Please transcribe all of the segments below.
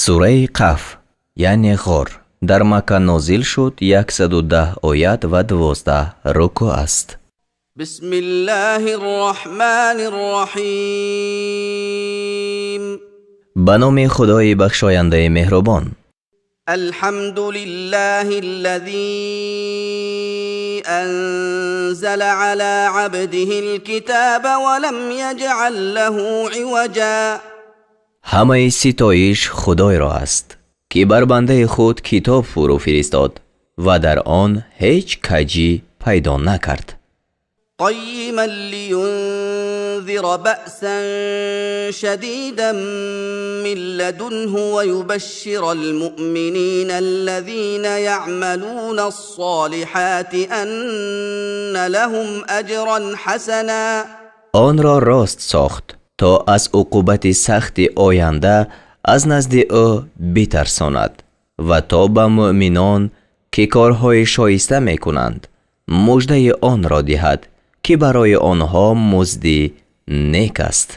Сураи Қаҳф, яъне ғор, дар Макка нозил шуд, 110 оят ва 12 рукӯъ аст. بسم الله الرحمن الرحيم. Ба номи Худои бахшояндаи меҳрубон. الحمد لله الذي أنزل على عبده الكتاب ولم يجعل له عوجا. Ҳамаи ситоиш Худойро аст, ки бар бандаи худ китоб фурӯ фиристод ва дар он ҳеҷ каҷӣ пайдо накард. قيما لينذر بأسا شديدا من لدنه ويبشر المؤمنين الذين يعملون الصالحات أن لهم أجرا حسنا. Онро рост сохт, то аз уқубати сахти оянда аз назди ӯ битарсонад ва то ба муъминон, ки корҳои шоиста мекунанд, муждаи онро диҳад, ки барои онҳо музди нек аст.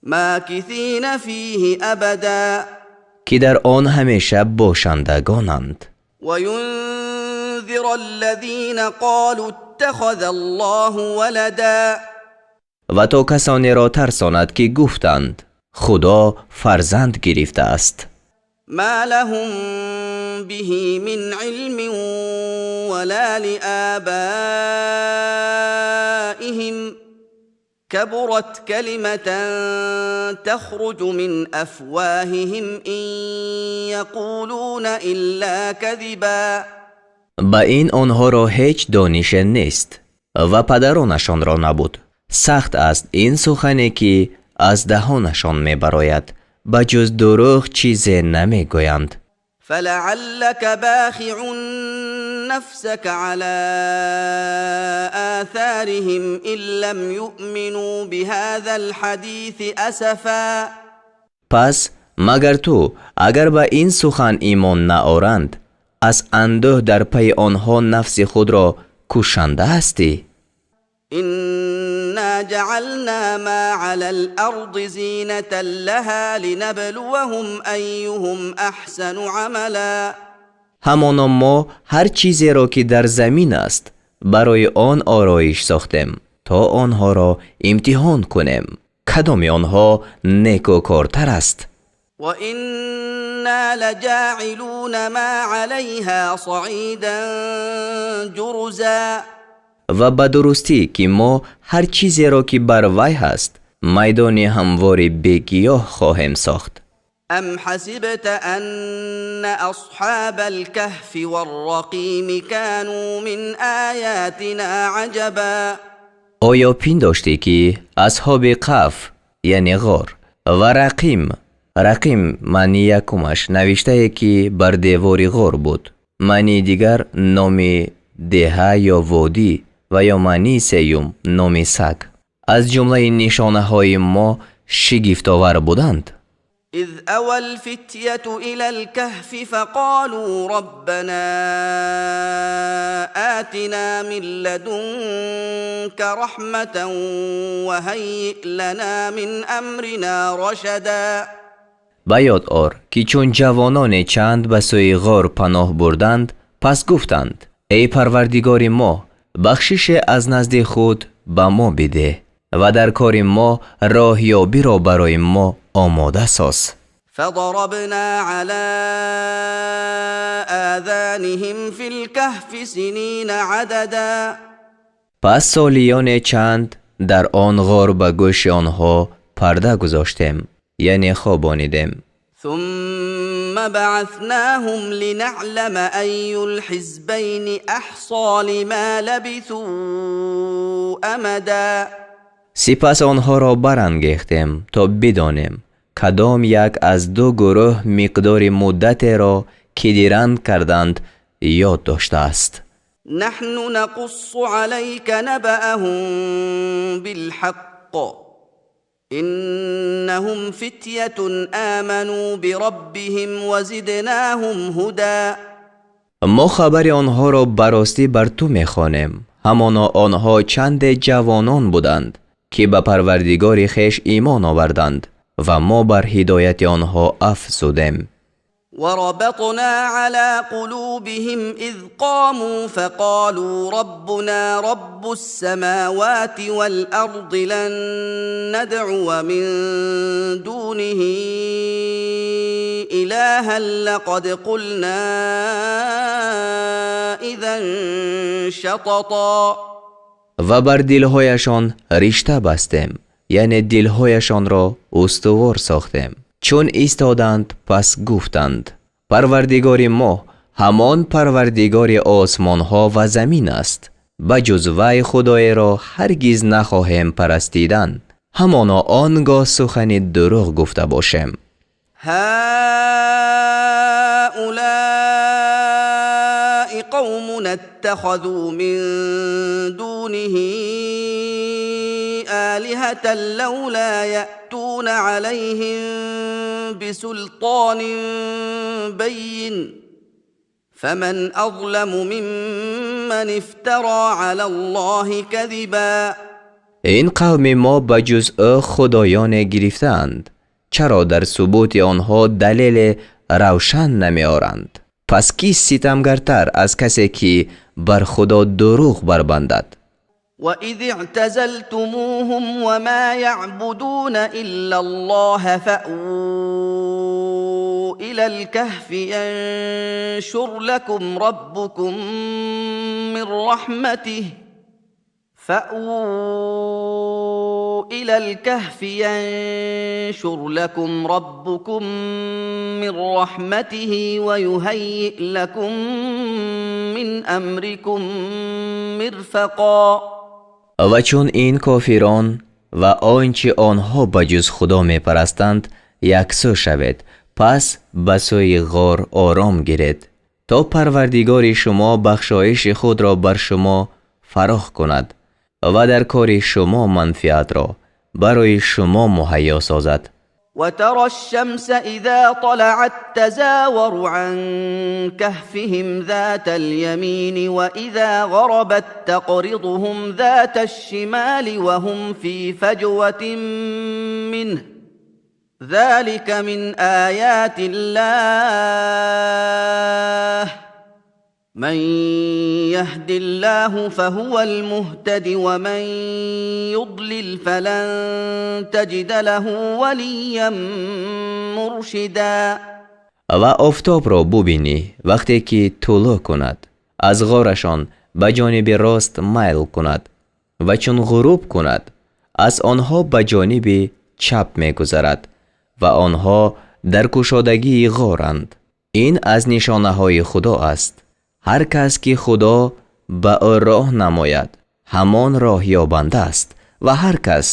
ماكثين فيه أبدا. Ки дар он ҳамеша бошандагонанд. وينذر الذين قالوا اتخذ الله ولدا. Ва то касонеро тарсонад, ки гуфтанд: «Худо фарзанд гирифтааст». ما لهم به من علم ولا لآبائهم، كبرت كلمة تخرج من أفواههم، إن يقولون إلا كذبا. Ба ин онҳоро ҳеҷ донише нест ва падаронашонро набуд. Сахт аст ин сухане, ки аз даҳонашон мебарояд, ба ҷуз дурӯғ чизе намегӯянд. فلعلك باخع نفسك على آثارهم إن لم يؤمنوا بهذا الحديث أسفا. Пас магар ту, агар ба ин сухан имон наоранд, аз андӯҳ дар пайи онҳо нафси худро кушанда ҳастӣ? إنا جعلنا ما على الأرض زينة لها لنبلوهم أيهم أحسن عملا. Ҳамоно мо ҳар чизеро, ки дар замин аст, барои он ороиш сохтем, то онҳоро имтиҳон кунем, кадоми онҳо некӯкортар аст. وإنا لجاعلون ما عليها صعيدا جرزا. Ва ба дурустӣ, ки мо ҳар чизеро, ки бар вай ҳаст, майдони ҳамвори бегиёҳ хоҳем сохт. أم حسبت أن أصحاب الكهف والرقيم كانوا من آياتنا عجبا؟ Оё пиндоштӣ, ки асҳоби Қаҳф, яъне ғор, ва Рақим, рақим маънии якумаш навиштае, ки бар девори ғор буд, маънии дигар номи деҳа ё водӣ ва ё маънии сеюм номи саг, аз ҷумлаи нишонаҳои мо шигифтовар буданд? إذ أوى الفتية إلى الكهف فقالوا ربنا آتنا من لدنك رحمة وهيئ لنا من أمرنا رشدا. Ба ёд ор, ки чун ҷавононе чанд ба сӯи ғор паноҳ бурданд, пас гуфтанд: «Эй Парвардигори мо, бахшише аз назди худ ба мо бидеҳ ва дар кори мо роҳёбиро барои мо омода соз». فضربنا على آذانهم في الكهف سنين عددا. Пас солиёне чанд дар он ғор ба гӯши онҳо парда гузоштем, яъне хобонидем. ثم بعثناهم لنعلم أي الحزبين أحصى لما لبثوا أمدا. Сипас онҳоро барангехтем, то бидонем, кадом як аз ду гурӯҳ миқдори муддатеро, ки диранг карданд, ёд доштааст. نحن نقص عليك نبأهم بالحق، إنهم فتية آمنوا بربهم وزدناهم هدى. Мо хабари онҳоро баростӣ бар ту мехонем. Ҳамоно онҳо чанде ҷавонон буданд, ки ба Парвардигори хеш имон оварданд, ва мо бар ҳидояти онҳо афзудем. وربطنا على قلوبهم إذ قاموا فقالوا ربنا رب السماوات والأرض لن ندعو من دونه إلها لقد قلنا إذا شططا. Ва бар дилҳояшон ришта бастем, яъне дилҳояшонро устувор сохтем. Чун истоданд, пас гуфтанд: Парвардигори мо ҳамон Парвардигори осмонҳо ва замин аст. Ба ҷуз вай худоеро ҳаргиз нахоҳем парастидан. Ҳамоно он гоҳ сухани дурӯғ гуфта бошем. هؤلاء قومنا اتخذوا من دونه آلهة لولا يأتون عليهم بسلطان بين فمن أظلم ممن افترى على الله كذبا. Ин қавми мо ба ҷуз ӯ худоёне гирифтаанд. Чаро дар субути онҳо далеле равшан намеоранд? Пас кист ситамгартар аз касе ки бар Худо дурӯғ барбандад? وإذ اعتزلتموهم وما يعبدون إلا الله فأووا إلى الكهف ينشر لكم ربكم من رحمته فأووا إلى الكهف ينشر لكم ربكم من رحمته ويهيئ لكم من أمركم مرفقا. Ва чун ин кофирон ва он чи онҳо ба ҷуз Худо мепарастанд яксӯ шавед, пас ба сӯи ғор ором гиред, то Парвардигори шумо бахшоиши худро бар шумо фарох кунад ва дар кори шумо манфиатро барои шумо муҳайё созад. وترى الشمس إذا طلعت تزاور عن كهفهم ذات اليمين وإذا غربت تقرضهم ذات الشمال وهم في فجوة منه ذلك من آيات الله من يهد الله فهو المهتد ومن يضلل فلن تجد له وليا مرشدا. Ва офтобро бубинӣ, вақте ки тулӯъ кунад, аз ғорашон ба ҷониби рост майл кунад ва чун ғуруб кунад, аз онҳо ба ҷониби чап мегузарад ва онҳо дар кушодагии ғоранд. Ин аз нишонаҳои Худо аст. Ҳар кас ки Худо ба ӯ роҳ намояд, ҳамон роҳёбанда аст ва ҳар кас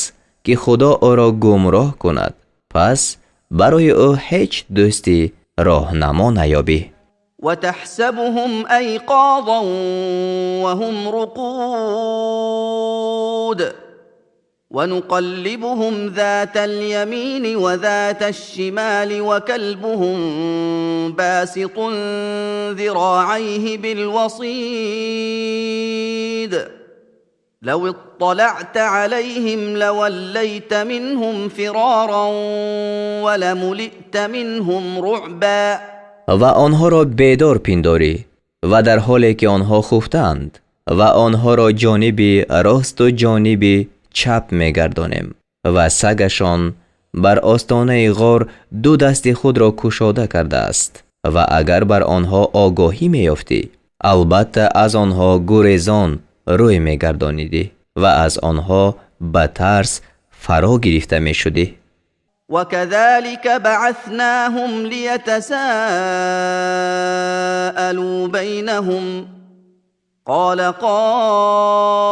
ки Худо ӯро гумроҳ кунад, пас барои ӯ ҳеҷ дӯсти роҳнамо наёбӣ. وتحسبهم أيقاظا وهم رقود ونقلبهم ذات اليمين وذات الشمال وكلبهم باسط ذراعيه بالوصيد لو اطلعت عليهم لوليت منهم فرارا ولملئت منهم رعبا. Ва онҳоро бедор пиндорӣ ва дар ҳоле ки онҳо хуфтаанд, ва онҳоро ҷониби росту ҷониби чап мегардонем ва сагашон бар остонаи ғор ду дасти худро кушода кардааст. Ва агар бар онҳо огоҳӣ меёфтӣ, албатта аз онҳо гурезон рӯй мегардонидӣ ва аз онҳо ба тарс фаро гирифта мешудӣ. وكذلك بعثناهم ليتساءلوا بينهم قال قائل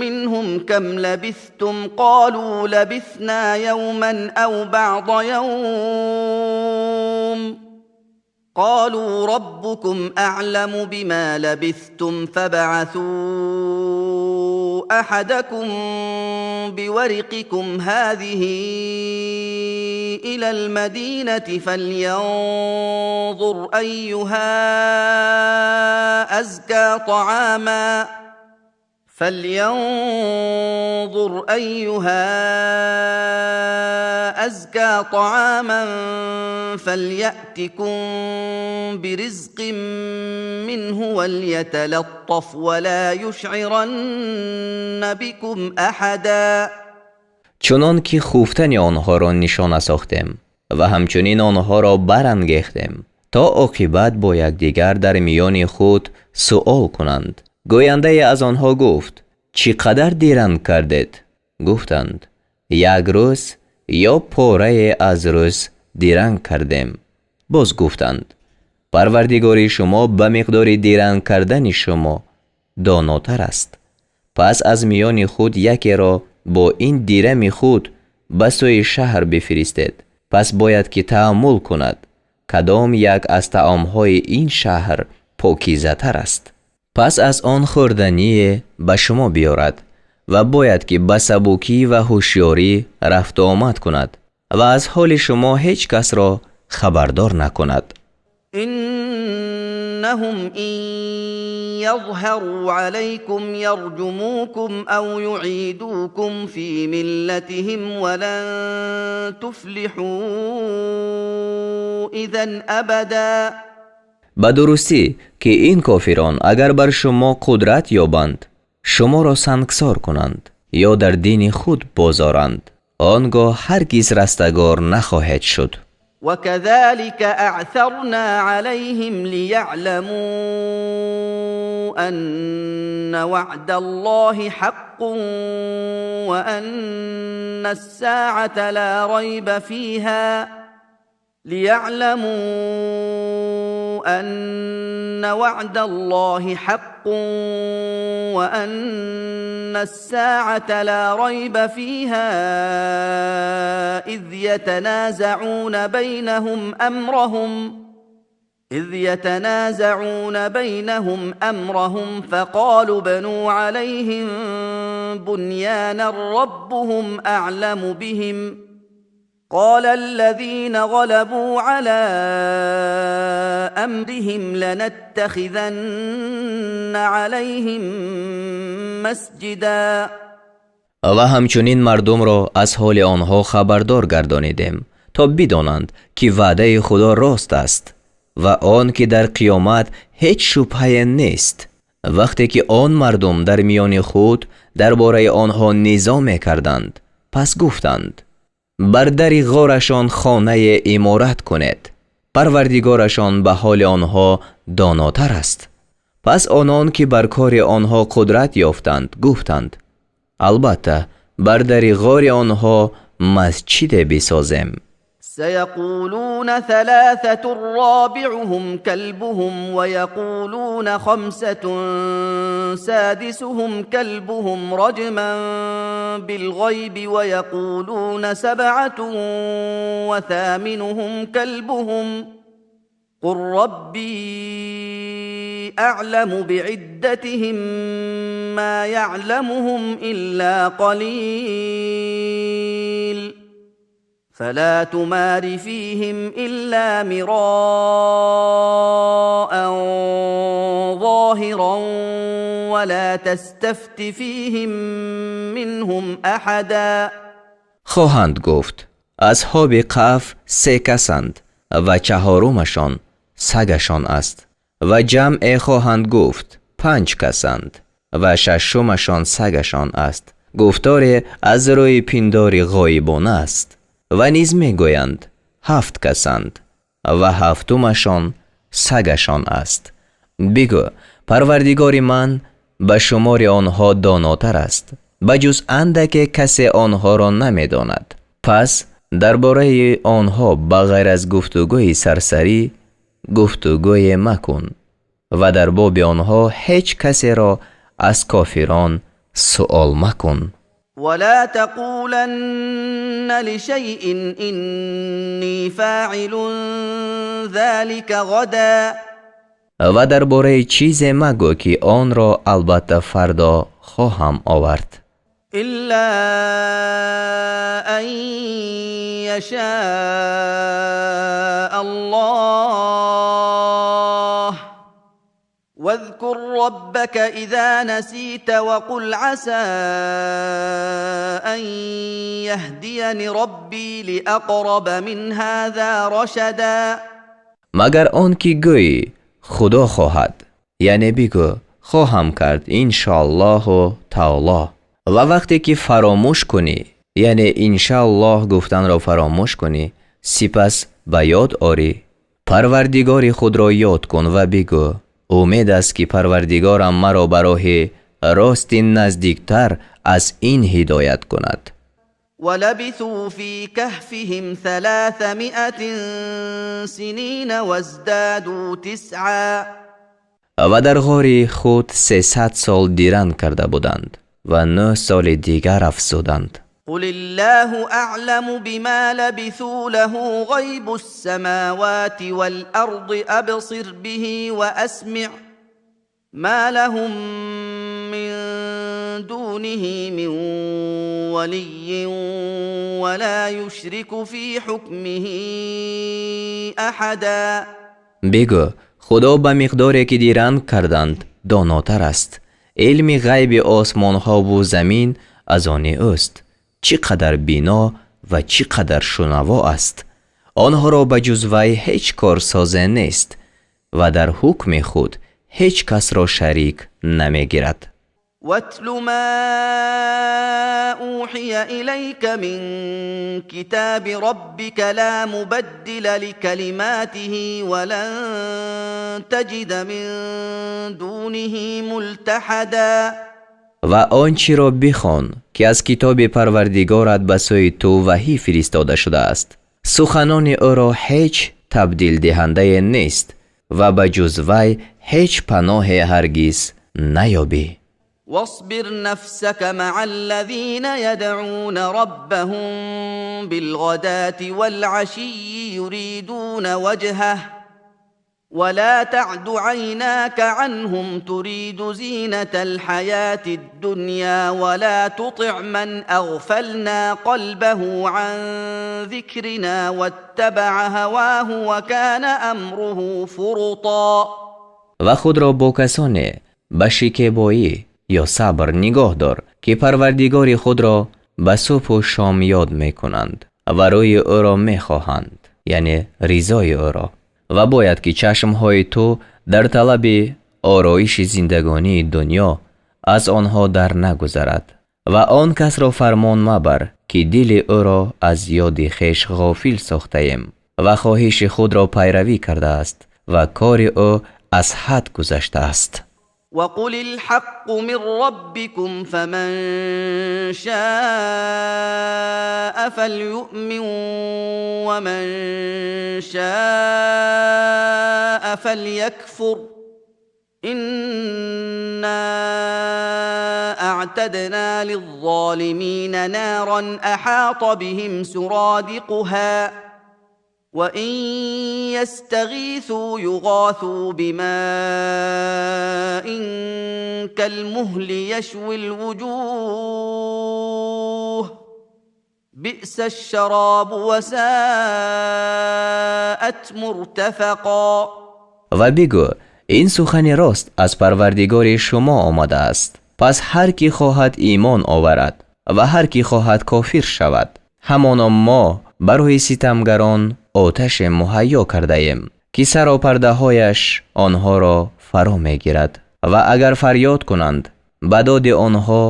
منهم كم لبثتم قالوا لبثنا يوما أو بعض يوم قالوا ربكم أعلم بما لبثتم فابعثوا أحدكم بورقكم هذه إلى المدينة فلينظر أيها أزكى طعاما فلينظر أيها أزكى طعاما فليأتكم برزق منه وليتلطف ولا يشعرن بكم أحدا. Чунон ки хуфтани онҳоро нишона сохтем ва ҳамчунин онҳоро барангехтем, то оқибат бо якдигар дар миёни худ суол кунанд. Гӯяндае аз онҳо гуфт: чӣ қадар диранг кардед? Гуфтанд: як рӯз ё порае аз рӯз диранг кардем. Боз гуфтанд: Парвардигори шумо ба миқдори диранг кардани шумо донотар аст. Пас аз миёни худ якеро бо ин дирами худ ба сӯи шаҳр бифиристед. Пас бояд ки тааммул кунад, кадом як аз таомҳои ин шаҳр покизатар аст. Пас аз он хӯрдание ба шумо биёрад ва бояд ки ба сабукӣ ва ҳушёрӣ рафту омад кунад ва аз ҳоли шумо ҳеҷ касро хабардор накунад. إنهم إن يظهروا عليكم يرجموكم أو يعيدوكم في ملتهم ولن تفلحوا إذا أبدا. Ба дурустӣ ки ин кофирон агар бар шумо қудрат ёбанд, шуморо сангсор кунанд ё дар дини худ бозоранд, он гоҳ ҳаргиз растагор нахоҳед шуд. وكذلك أعثرنا عليهم ليعلموا أن وعد الله حق وأن الساعة لا ريب فيها ليعلموا أن وعد الله حق وأن الساعة لا ريب فيها إذ يتنازعون بينهم أمرهم فقالوا ابنوا عليهم بنيانا ربهم أعلم بهم قال الذين غلبوا على أمرهم لنتخذن عليهم مسجدا. Ва ҳамчунин мардумро аз ҳоли онҳо хабардор гардонидем, то бидонанд, ки ваъдаи Худо рост аст ва он ки дар қиёмат ҳеҷ шубҳае нест. Вақте ки он мардум дар миёни худ дар бораи онҳо низоъ мекарданд, пас гуфтанд: бар дари ғорашон хонае иморат кунед, Парвардигорашон ба ҳоли онҳо донотар аст. Пас онон ки бар кори онҳо қудрат ёфтанд, гуфтанд: албатта бар дари ғори онҳо масҷиде бисозем. سيقولون ثلاثة رابعهم كلبهم ويقولون خمسة سادسهم كلبهم رجما بالغيب ويقولون سبعة وثامنهم كلبهم قل ربي أعلم بعدتهم ما يعلمهم إلا قليل فلا تمار فيهم إلا مراء ظاهرا ولا تستفت فيهم منهم أحدا. Хоҳанд гуфт: асҳоби Каҳф се касанд ва чаҳорумашон сагашон аст. Ва ҷамъе хоҳанд гуфт: панҷ касанд ва шашумашон сагашон аст. Гуфторе аз рӯи пиндори ғоибона аст. Ва низ мегӯянд: ҳафт касанд ва ҳафтумашон сагашон аст. Бигӯ: Парвардигори ман ба шумори онҳо донотар аст, ба ҷуз андаке касе онҳоро намедонад. Пас дар бораи онҳо ба ғайр аз гуфтугӯи сарсарӣ гуфтугӯе макун ва дар боби онҳо ҳеҷ касеро аз кофирон суол макун. ولا تقولن لشيء إني فاعل ذلك غدا. Ва дар бораи чизе магӯ, ки онро албатта фардо хоҳам овард. إلا أن يشاء الله واذكر واذكر ربك إذا نسيت وقل عسى أن يهديني ربي لأقرب من هذا رشدا. Магар он ки гӯӣ Худо хоҳад, яъне бигӯ хоҳам кард иншоаллоҳу таоло. Ва вақте ки фаромӯш кунӣ, яъне иншааллоҳ гуфтанро фаромӯш кунӣ, сипас ба ёд орӣ, Парвардигори худро ёд кун ва бигӯ умед аст ки Парвардигорам маро ба роҳи рости наздиктар аз ин ҳидоят кунад. ولبثوا في كهفهم 300 سنين وازدادوا تسعا. Ва дар ғори худ 300 сол диранг карда буданд ва 9 соли дигар афзуданд. قل الله أعلم بما لبثوا له غيب السماوات والأرض أبصر به وأسمع ما لهم من دونه من ولي ولا يشرك في حكمه أحدا. Бигӯ Худо ба миқдоре ки диранг карданд донотар аст. Илми ғайби осмонҳову замин аз они ӯст. Чӣ қадар бино ва чӣ қадар шунаво аст. Онҳоро ба ҷуз вай ҳеҷ корсозе нест ва дар ҳукми худ ҳеҷ касро шарик намегирад. واتل ما أوحي إليك من كتاب ربك لا مبدل لكلماته ولن تجد من دونه ملتحدا. Ва он чиро бихон, ки аз китоби Парвардигорат ба сӯи ту ваҳӣ фиристода шудааст. Суханони ӯро ҳеҷ табдилдиҳандае нест ва ба ҷуз вай ҳеҷ паноҳе ҳаргиз наёбӣ. واصبر نفسك مع الذين يدعون ربهم بالغداة والعشي يريدون وجهه ولا تعد عيناك عنهم تريد زينة الحياة الدنيا ولا تطع من أغفلنا قلبه عن ذكرنا واتبع هواه وكان أمره فرطا. Ва худро бо касоне ба шикебоӣ ё сабр нигоҳ дор, ки Парвардигори худро ба субҳу шом ёд мекунанд ва рӯи ӯро мехоҳанд, яъне ризои ӯро. Ва бояд ки чашмҳои ту дар талаби ороиши зиндагонии дунё аз онҳо дар нагузарад ва он касро фармон мабар, ки дили ӯро аз ёди хеш ғофил сохтаем ва хоҳиши худро пайравӣ кардааст ва кори ӯ аз ҳад гузаштааст. وقل الحق من ربكم فمن شاء فليؤمن ومن شاء فليكفر إنا أعتدنا للظالمين نارا أحاط بهم سرادقها وإن يستغيثوا يغاثوا بماء كالمهل يشوي الوجوه بئس الشراب وساءت مرتفقا. Ва бигӯ ин сухани рост аз Парвардигори шумо омадааст, пас ҳар ки хоҳад имон оварад ва ҳар ки хоҳад кофир шавад. Ҳамоно мо барои ситамгарон оташе муҳайё кардаем, ки саропардаҳояш онҳоро фаро мегирад. Ва агар фарёд кунанд, ба доди онҳо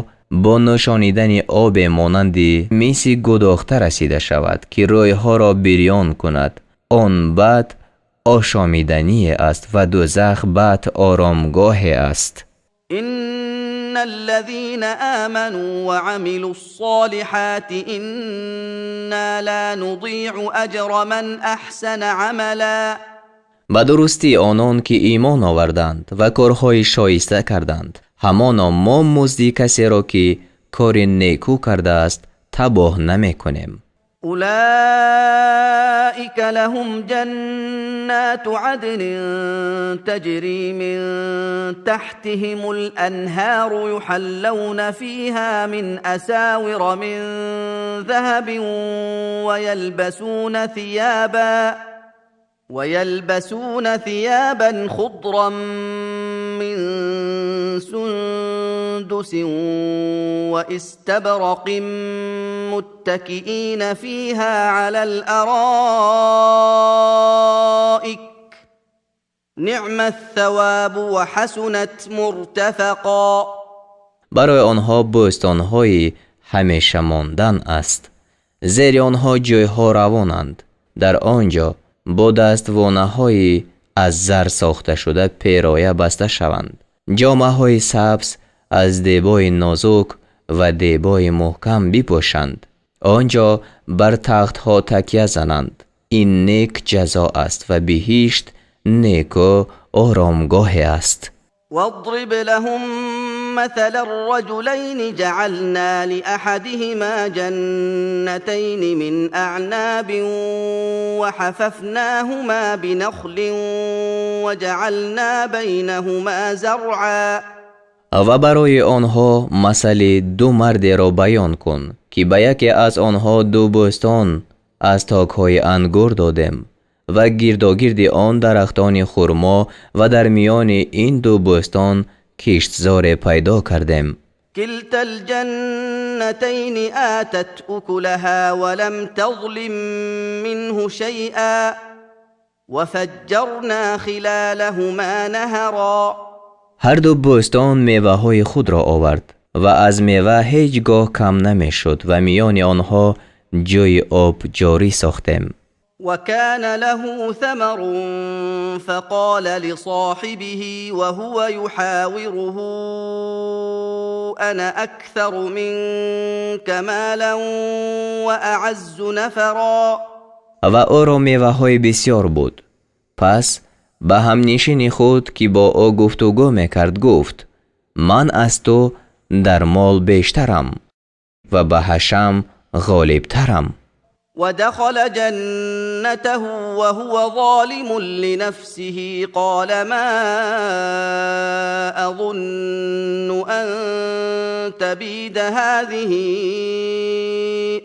бо нӯшонидани обе монанди миси гудохта расида шавад, ки рӯйҳоро бирён кунад. Он бад ошомидание аст ва дӯзах бад оромгоҳе аст. إن الذين آمنوا وعملوا الصالحات إنا لا نضيع أجر من أحسن عملا. Ба дурустӣ онон ки имон оварданд ва корҳои шоиста карданд, ҳамоно мо музди касеро ки кори некӯ кардааст табоҳ намекунем. أولئك لهم جنات عدن تجري من تحتهم الأنهار يحلون فيها من أساور من ذهب ويلبسون ثيابا خضرا من سندس واستبرق متكئين فيها على الارائك نعم الثواب وحسنت مرتفقا. Барои онҳо бӯстонҳои ҳамеша мондан аст, зери онҳо ҷойҳо равонанд. Дар он ҷо бо даствонаҳои аз зар сохташуда пероя баста шаванд, ҷомаҳои сабз аз дебои нозук ва дебои муҳкам бипӯшанд, он ҷо бар тахтҳо такя зананд. Ин нек ҷазо аст ва биҳишт неку оромгоҳе аст. واضرب لهم مثلا الرجلين جعلنا لاحدهما جنتين من اعناب وحففناهما بنخل وجعلنا بينهما زرعا. Ва барои онҳо масали ду мардеро баён кун, ки ба яке аз онҳо ду бӯстон аз токҳои ангур додем ва гирдогирди он дарахтони хурмо ва дар миёни ин ду бӯстон киштзоре пайдо кардем. كلتا الجنتين آتت أكلها ولم تظلم منه شيئا وفجرنا خلالهما نهرا. Ҳар ду бӯстон меваҳои худро овард ва аз мева ҳеҷ гоҳ кам намешуд ва миёни онҳо ҷӯи об ҷорӣ сохтем. وكان له ثمر فقال لصاحبه وهو يحاوره انا اكثر منك مالا واعز نفرا. Ва ӯро меваҳои бисёр буд. Пас ба ҳамнишини худ, ки бо ӯ гуфтугӯ мекард, гуфт: ман аз ту дар мол бештарам ва ба ҳашам ғолибтарам. ودخل جنته وهو ظالم لنفسه قال ما اظن ان تبيد هذه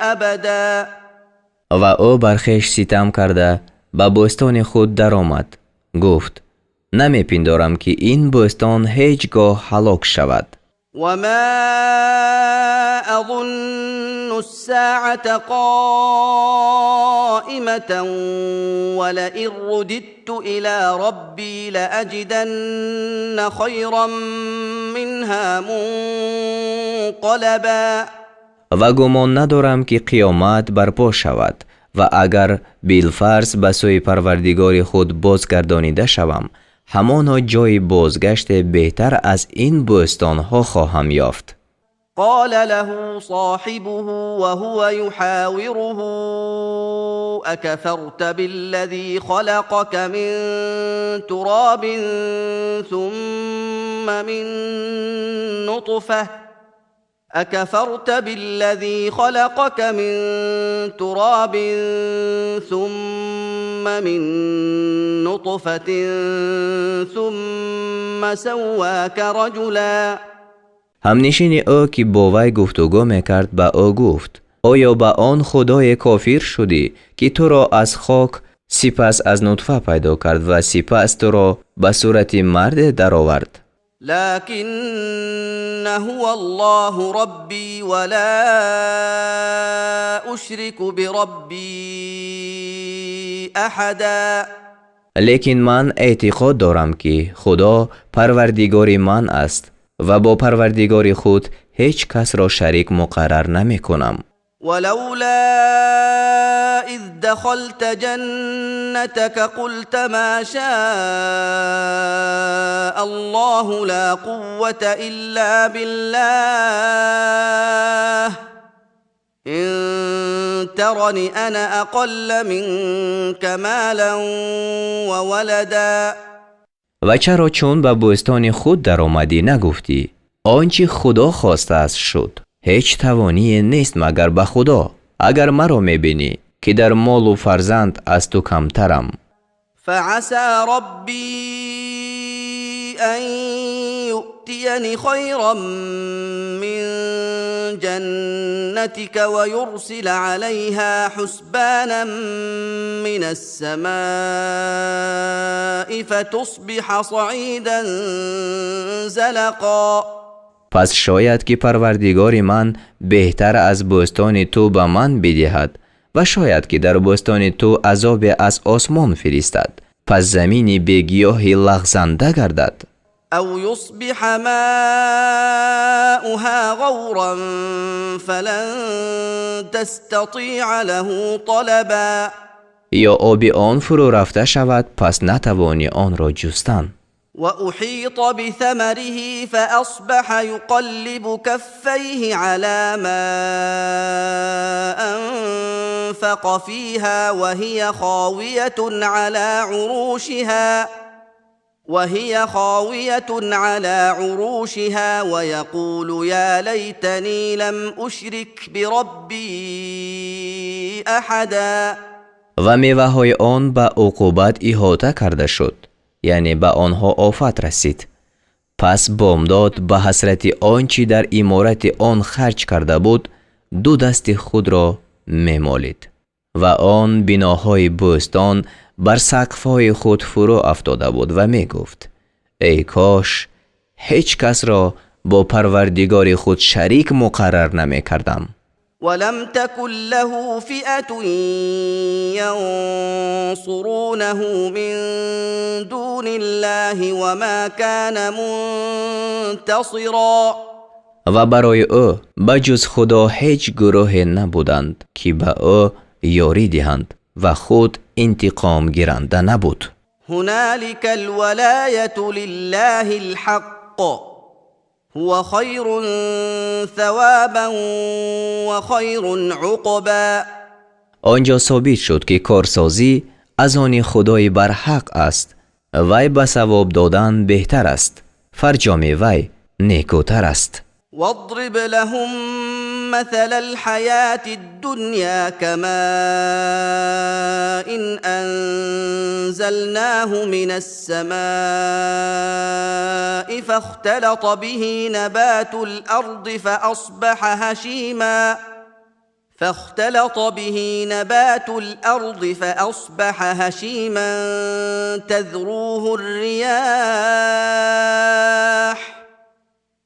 ابدا. Ва ӯ бар хеш ситам карда ба бӯстони худ даромад. Гуфт: намепиндорам, ки ин бӯстон ҳеҷ гоҳ ҳалок шавад. وما اظن الساعه قائمه ولئن رددت الى ربي لاجدن خيرا منها منقلبا. Ва гумон надорам, ки қиёмат барпо шавад, ва агар билфарз ба сӯи парвардигори худ бозгардонида шавам, ҳамоно ҷойи бозгаште беҳтар аз ин бӯстонҳо хоҳам ёфт. قال له صاحبه وهو يحاوره اكفرت بالذي خلقك من تراب ثم من نطفه اكفرت بالذي خلقك من تراب ثم من نطفه ثم سواك رجلا؟ Ҳамнишини ӯ, ки бо вай гуфтугӯ мекард, ба ӯ гуфт: оё ба он худое кофир шудӣ, ки туро аз хок, сипас аз нутфа пайдо кард ва сипас туро ба сурати марде даровард? لكن هو الله ربي ولا اشرك بربي احدا. Лекин ман эътиқод дорам, ки худо парвардигори ман аст ва бо парвардигори худ ҳеҷ касро шарик муқаррар намекунам. ولولا اذ دخلت جنتك قلت ما شاء الله لا قوه الا بالله ان ترن انا اقل منك مالا وولدا. Ва чаро, чун ба бӯстони худ даромадӣ, нагуфтӣ: он чӣ худо хостааст, шуд, ҳеҷ тавоние нест, магар ба худо? Агар маро мебинӣ, ки дар молу фарзанд аз ту камтарам. فعسى ربي أن يؤتيني خيرا من جنتك ويرسل عليها حسبانا من السماء فتصبح صعيدا زلقا. Пас шояд ки Парвардигори ман беҳтар аз бӯстони ту ба ман бидиҳад ва шояд ки дар бӯстони ту азобе аз осмон фиристад, пас замини бегиёҳи лағзанда гардад. أو يصبح ماؤها غورا فلن تستطيع له طلبا. Ё оби он фурӯ рафта шавад, пас натавонӣ онро ҷустан. وأحيط بثمره فأصبح يقلب كفيه على ما أنفق فيها وهي خاوية على عروشها ويقول يا ليتني لم أشرك بربي أحدا. Ва меваҳои он ба уқубат иҳота карда шуд, яъне ба онҳо офат расид. Пас бомдод ба ҳасрати он чӣ дар иморати он харҷ карда буд, ду дасти худро мемолид ва он биноҳои бӯстон бар сақфҳои худ фурӯ афтода буд ва мегуфт: эй кош ҳеҷ касро бо Парвардигори худ шарик муқаррар намекардам. ولم تكن له فئة ينصرونه من دون الله وما كان منتصرا. Ва барои ӯ ба ҷуз Худо ҳеҷ гурӯҳе набуданд, ки ба ӯ ёрӣ диҳанд, ва худ интиқомгиранда набуд. هنالك الولاية لله الحق، هو خير ثوابا وخير عقبا. Он ҷо собит шуд, ки корсозӣ аз они Худои барҳақ аст. Вай ба савоб додан беҳтар аст, фарҷоми вай некӯтар аст. واضرب لهم مثل الحياة الدنيا كماء إن أنزلناه من السماء فاختلط به نبات الأرض فأصبح هشيما تذروه الرياح،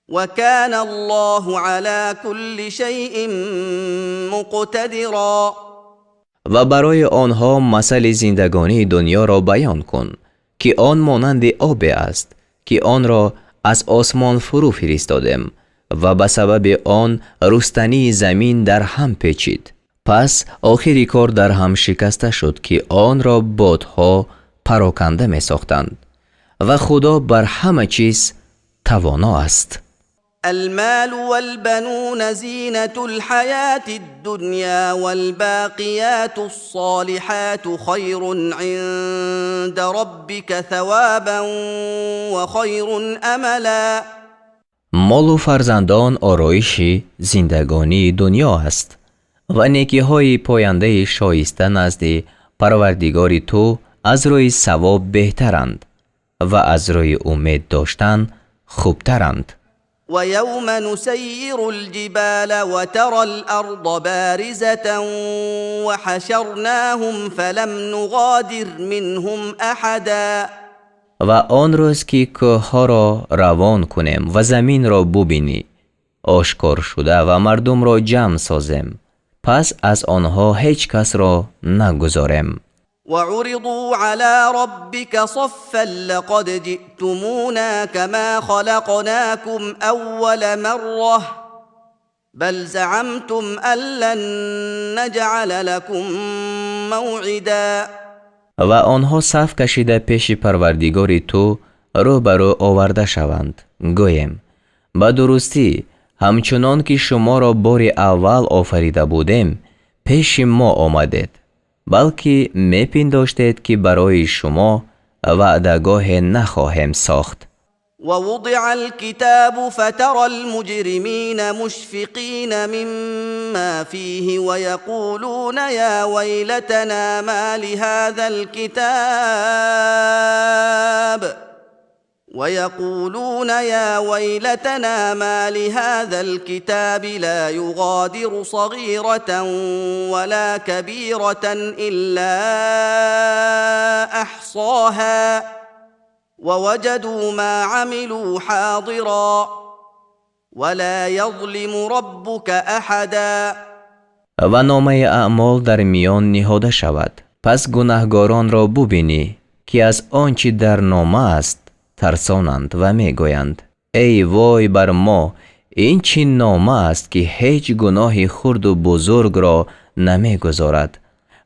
وكان الله على كل شيء مقتدرا. Ва барои онҳо масали зиндагонии дунёро баён кун, ки он монанди обе аст, ки онро аз осмон фурӯ фиристодем ва ба сабаби он рустании замин дар ҳам печид. Пас охири кор дар ҳам шикаста шуд, ки онро бодҳо пароканда месохтанд, ва Худо бар ҳама чиз тавоно аст. المال والبنون زينة الحياة الدنيا، والباقيات الصالحات خير عند ربك ثوابا وخير أملا. Молу фарзандон ороиши зиндагонии дунё аст ва некиҳои пояндаи шоиста назди Парвардигори ту аз рӯи савоб беҳтаранд ва аз рӯи умед доштан хубтаранд. ويوم نسير الجبال وترى الأرض بارزة وحشرناهم فلم نغادر منهم أحدا. Ва он рӯз ки кӯҳҳоро равон кунем ва заминро бубинӣ ошкор шуда ва мардумро ҷамъ созем, пас аз онҳо ҳеҷ касро нагузорем. وعرضوا على ربك صفا، لقد جئتمونا كما خلقناكم أول مرة، بل زعمتم أن لن نجعل لكم موعدا. Ва онҳо саф кашида пеши Парвардигори ту рӯ ба рӯ оварда шаванд, гӯем: ба дурустӣ, ҳамчунон ки шуморо бори аввал офарида будем, пеши мо омадед, балки мепиндоштед, ки барои шумо ваъдагоҳе нахоҳем сохт. ووضع الكتاب فترى المجرمين مشفقين مما فيه ويقولون يا ويلتنا مال هذا الكتاب ويقولون يا ويلتنا مال هذا الكتاب لا يغادر صغيرة ولا كبيرة إلا أحصاها ووجدوا ما عملوا حاضرا ولا يظلم ربك أحدا. Ва номаи аъмол дар миён ниҳода шавад, пас гунаҳгоронро бубинӣ, ки аз он чӣ дар нома аст тарсонанд ва мегӯянд: эй вой бар мо, ин чӣ нома аст, ки ҳеҷ гуноҳи хурду бузургро намегузорад,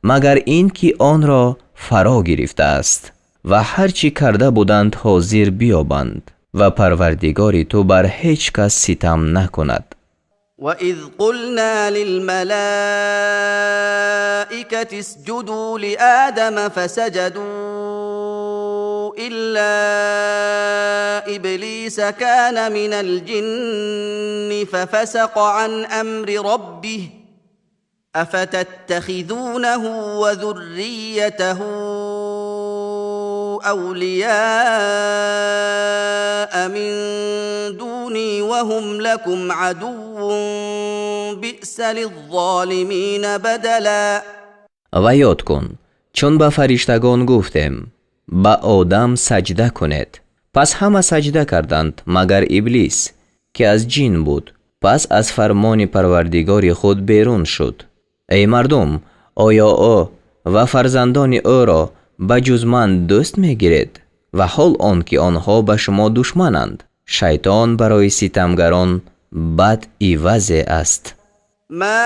магар ин ки онро фаро гирифтааст. Ва ҳар чӣ карда буданд ҳозир биёбанд, ва Парвардигори ту бар ҳеҷ кас ситам накунад. وإذ قلنا للملائكة اسجدوا لآدم فسجدوا إلا إبليس كان من الجن ففسق عن أمر ربه أفتتخذونه وذريته أولياء من دوني وهم لكم عدو بئس للظالمين بدلا. Ва ёд кун, чун ба фариштагон гуфтем: ба Одам саҷда кунед. Пас ҳама саҷда карданд, магар Иблис, ки аз ҷин буд, пас аз фармони Парвардигори худ берун шуд. Эй мардум, оё ӯ ва фарзандони ӯро ба ҷуз ман дӯст мегиред, ва ҳол он ки онҳо ба шумо душмананд? Шайтон барои ситамгарон бад ивазе аст. ما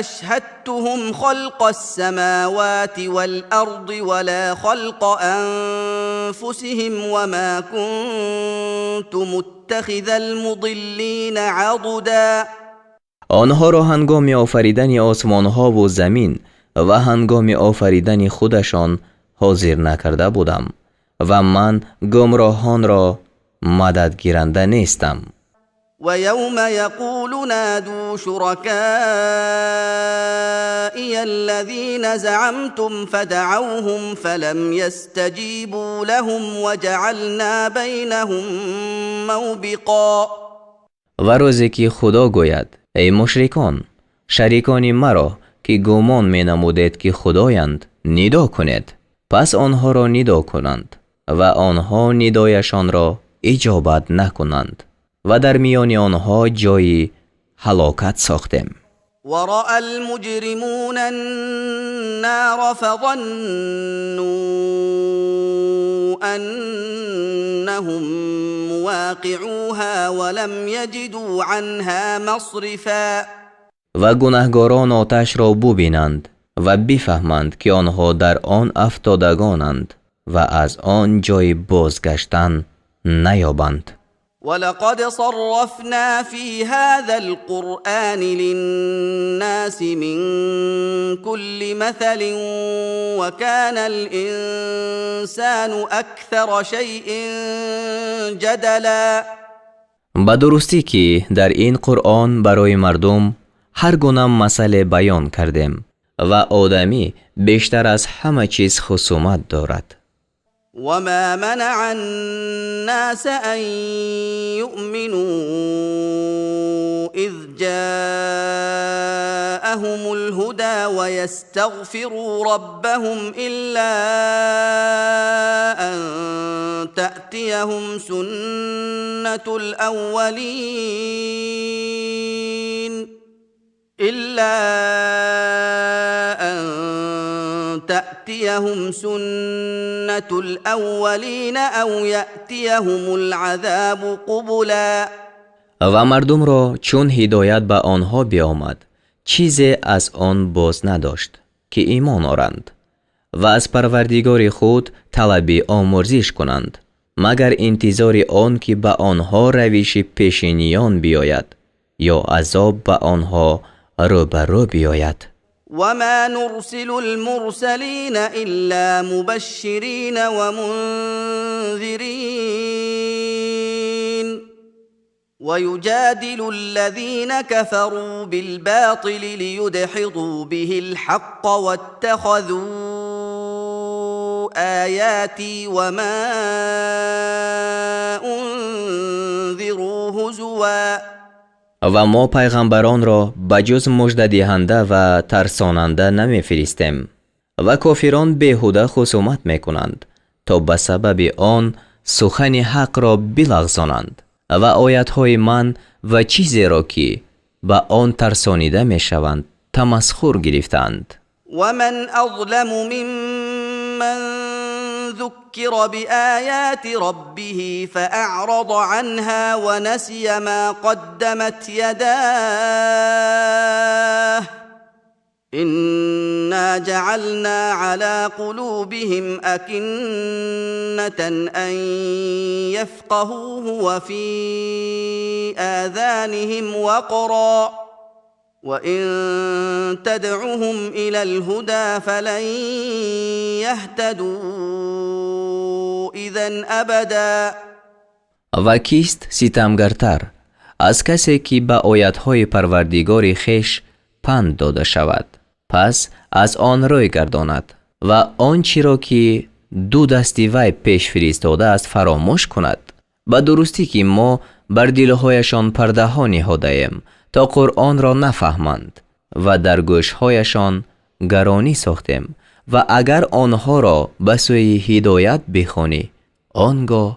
أشهدتهم خلق السماوات والأرض ولا خلق أنفسهم وما كنت متخذ المضلين عضدا. Онҳоро ҳангоми офаридани осмонҳову замин ва ҳангоми офаридани худашон ҳозир накарда будам, ва ман гумроҳонро мададгиранда нестам. ويوم يقول نادوا شركائي الذين زعمتم فدعوهم فلم يستجيبوا لهم وجعلنا بينهم موبقا. Ва рӯзе ки Худо гӯяд: эй мушрикон, шарикони маро, ки гумон менамудед, ки худоянд, нидо кунед. Пас онҳоро нидо кунанд ва онҳо нидояшонро иҷобат накунанд, ва дар миёни онҳо ҷойи ҳалокат сохтем. ورأى المجرمون النار فظنوا أنهم مواقعوها ولم يجدوا عنها مصرفا. Ва гунаҳгорон оташро бубинанд ва бифаҳманд, ки онҳо дар он афтодагонанд ва аз он ҷойи бозгаштан наёбанд. ولقد صرفنا في هذا القرآن للناس من كل مثل وكان الإنسان أكثر شيء جدلا. Ба дурустӣ, ки дар ин Қуръон барои мардум ҳар гуна масъале баён кардем, ва одамӣ бештар аз ҳама чиз хусумат дорад. وما منع الناس أن يؤمنوا إذ جاءهم الهدى ويستغفروا ربهم إلا أن تأتيهم سنة الأولين إلا أن تأتيهم سنة الأولين أو يأتيهم العذاب قبلا. Ва мардумро чун ҳидоят ба онҳо биомад, чизе аз он боз надошт, ки имон оранд ва аз Парвардигори худ талаби омӯрзиш кунанд, магар интизори он ки ба онҳо равиши пешиниён биёяд ё азоб ба онҳо рӯ ба рӯ биёяд. وما نرسل المرسلين إلا مبشرين ومنذرين ويجادل الذين كفروا بالباطل ليدحضوا به الحق واتخذوا آياتي وما أنذروا هزوا. Ва мо пайғамбаронро ба ҷуз муждадиҳанда ва тарсонанда намефиристем, ва кофирон беҳуда хусумат мекунанд, то ба сабаби он сухани ҳақро билағзонанд ва оятҳои ман ва чизеро, ки ба он тарсонида мешаванд, тамасхур гирифтаанд. ومن أظلم ممن ذكر بآيات ربه فأعرض عنها ونسي ما قدمت يداه إنا جعلنا على قلوبهم أكنة أن يفقهوه وفي آذانهم وقرا وإن تدعهم إلى الهدى فلن يهتدوا إذا أبدا. Ва кист ситамгартар аз касе, ки ба оятҳои Парвардигори хеш панд дода шавад, пас аз он рӯй гардонад ва он чиро, ки ду дасти вай пеш фиристодааст, фаромӯш кунад? Ба дурустӣ, ки мо бар дилҳояшон пардаҳо ниҳодаем, то Қуръонро нафаҳманд, ва дар гӯшҳояшон гаронӣ сохтем, ва агар онҳоро ба сӯи ҳидоят бихонӣ, он гоҳ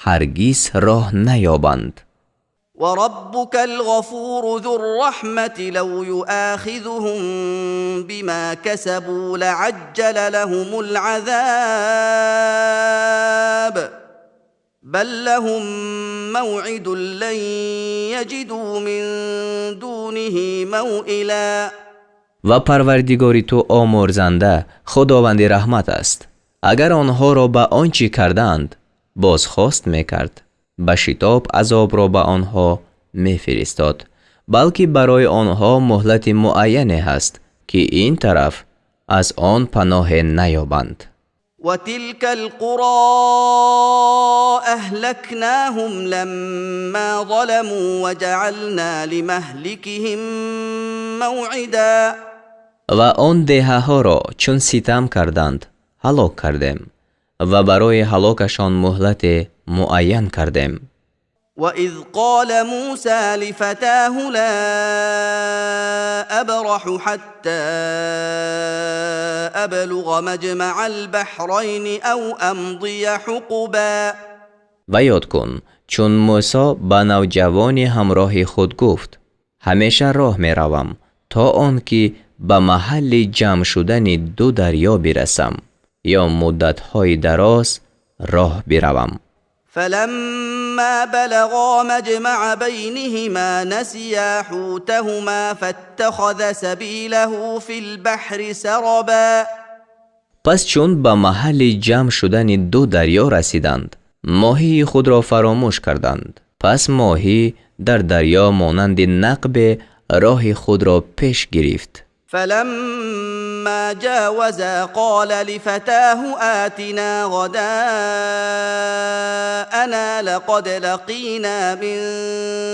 ҳаргиз роҳ наёбанд. وربك الغفور ذو الرحمة لو يؤاخذهم بما كسبوا لعجل لهم العذاب بل لهم موعد لن يجدوا من دونه موئلا. Ва Парвардигори ту омӯрзанда, Худованди раҳмат аст. Агар онҳоро ба он чӣ кардаанд бозхост мекард, ба шитоб азобро ба онҳо мефиристод, балки барои онҳо муҳлати муайяне ҳаст, ки ин тараф аз он паноҳе наёбанд. وتلك القرى أهلكناهم لما ظلموا وجعلنا لمهلكهم موعدا. Ва он деҳаҳоро, чун ситам карданд, ҳалок кардем ва барои ҳалокашон муҳлате муайян кардем. وإذ قال موسى لفتاه لا أبرح حتى أبلغ مجمع البحرين أو أمضي حقبا. Ва ёд кун, чун Мӯсо ба навҷавони ҳамроҳи худ гуфт: ҳамеша роҳ меравам, то он ки ба маҳалли ҷамъ шудани ду дарё бирасам ё муддатҳои дароз роҳ биравам. فلما بلغا مجمع بينهما نسيا حوتهما فاتخذ سبيله في البحر سربا. Пас чун ба маҳалли ҷамъ шудани ду дарё расиданд, моҳии худро фаромӯш карданд. Пас моҳӣ дар дарё монанди нақбе роҳи худро пеш гирифт. فلما جاوزا قال لفتاه آتنا غداءنا لقد لقينا من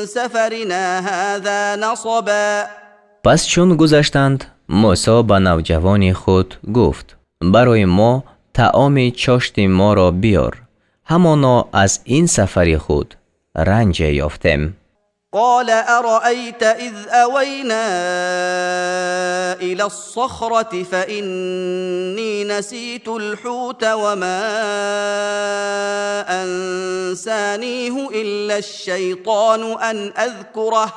سفرنا هذا نصبا. Пас чун гузаштанд, Мӯсо ба навҷавони худ гуфт: барои мо таоми чошти моро биёр, ҳамоно аз ин сафари худ ранҷе ёфтем. قال أرأيت إذ أوينا إلى الصخرة فإني نسيت الحوت وما أنسانيه إلا الشيطان أن أذكره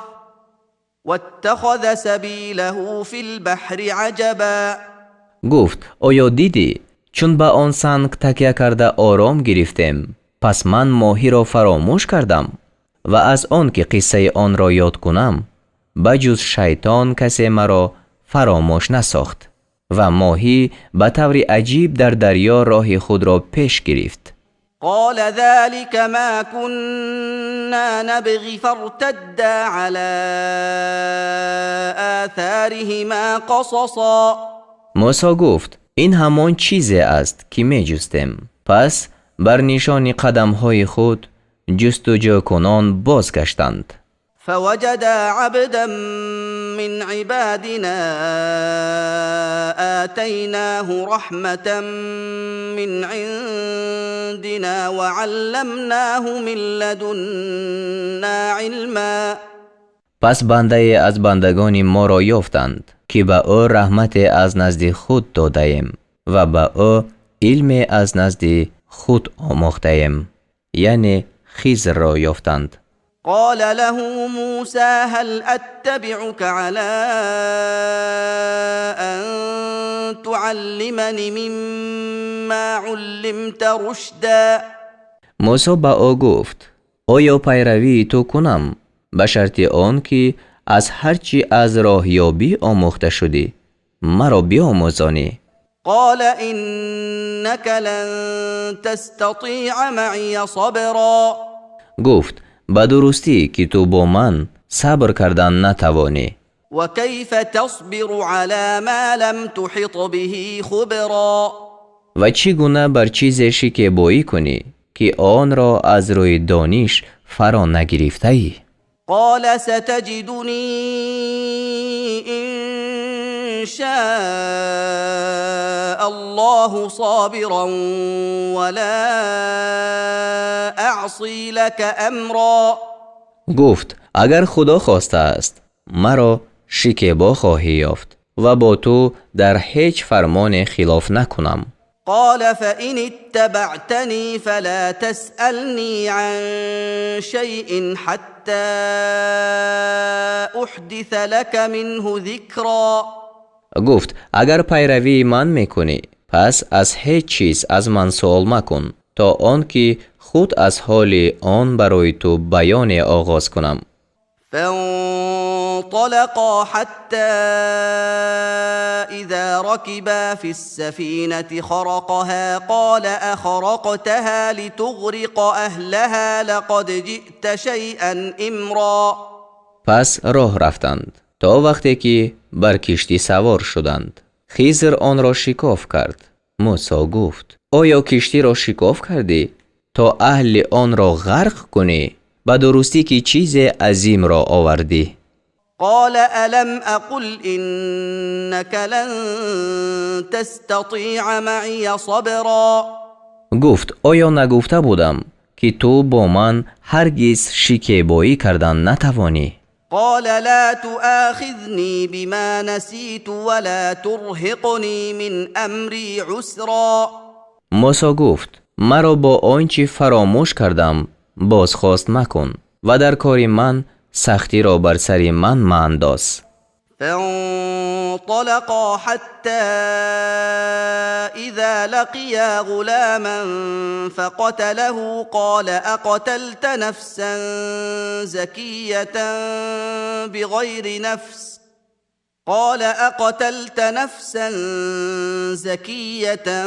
واتخذ سبيله في البحر عجبا. Гуфт: оё дидӣ, чун ба он санг такя карда ором гирифтем, пас ман моҳиро фаромӯш кардам, ва аз он ки қиссаи онро ёд кунам, ба ҷуз шайтон касе маро фаромӯш насохт, ва моҳӣ ба таври аҷиб дар дарё роҳи худро пеш гирифт. قال ذلك ما كنا نبغ فارتدا على آثارهما قصصا. Мӯсо гуфт: ин ҳамон чизе аст, ки меҷустем. Пас бар нишони қадамҳои худ ҷустуҷӯкунон бозгаштанд. فوجدا عبدا من عبادنا آتيناه رحمة من عندنا وعلمناه من لدنا علما. Пас бандае аз бандагони моро ёфтанд, ки ба ӯ раҳмате аз назди худ додаем ва ба ӯ илме аз назди худ омӯхтаем, яъне Хизрро ёфтанд. قال له موسى هل أتبعك على أن تعلمن مما علمت رشدا؟ Мусо ба ӯ гуфт: оё пайравии ту кунам ба шарти он ки аз ҳар чӣ аз роҳёбӣ омӯхта шудӣ, маро биомӯзонӣ? قال إنك لن تستطيع معي صبرا. Гуфт: ба дурустӣ, ки ту бо ман сабр кардан натавонӣ. وكيف تصبر على ما لم تحط به خبرا؟ Ва чӣ гуна бар чизе шикебоӣ кунӣ, ки онро аз рӯи дониш фаро нагирифтаӣ? قال ستجدني إن شاء الله صابرا ولا أعصي لك أمرا. Гуфт: агар Худо хостааст, маро шикебо хоҳӣ ёфт ва бо ту дар ҳеҷ фармоне хилоф накунам. قال فإن اتبعتني فلا تسألني عن شيء حتى أحدث لك منه ذكرا. Гуфт: агар пайравии ман мекунӣ, пас аз ҳеҷ чиз аз ман суол макун, то он ки худ аз ҳоли он барои ту баёне оғоз кунам. فانطلقا حتى إذا ركبا في السفينة خرقها، قال أخرقتها لتغرق أهلها لقد جئت شيئا إمرا. Пас роҳ рафтанд, то вақте ки бар киштӣ савор шуданд. Хизр онро шикоф кард. Мусо гуфт: оё киштиро шикоф кардӣ, то аҳли онро ғарқ кунӣ? Ба дурустӣ, ки чизе азимро овардӣ. قال ألم أقل إنك لن تستطيع معي صبرا؟ Гуфт: оё нагуфта будам, ки ту бо ман ҳаргиз шикебоӣ кардан натавонӣ? قال لا تؤاخذني بما نسيت ولا ترهقني من أمري عسرا. Мусо гуфт: маро бо он чӣ фаромӯш кардам бозхост макун ва дар кори ман сахтиро бар сари ман маандоз. فانطلقا حتى إذا لقيا غلاما فقتله، قال أقتلت نفسا زكية بغير نفس؟ قال أقتلت نفسا زكية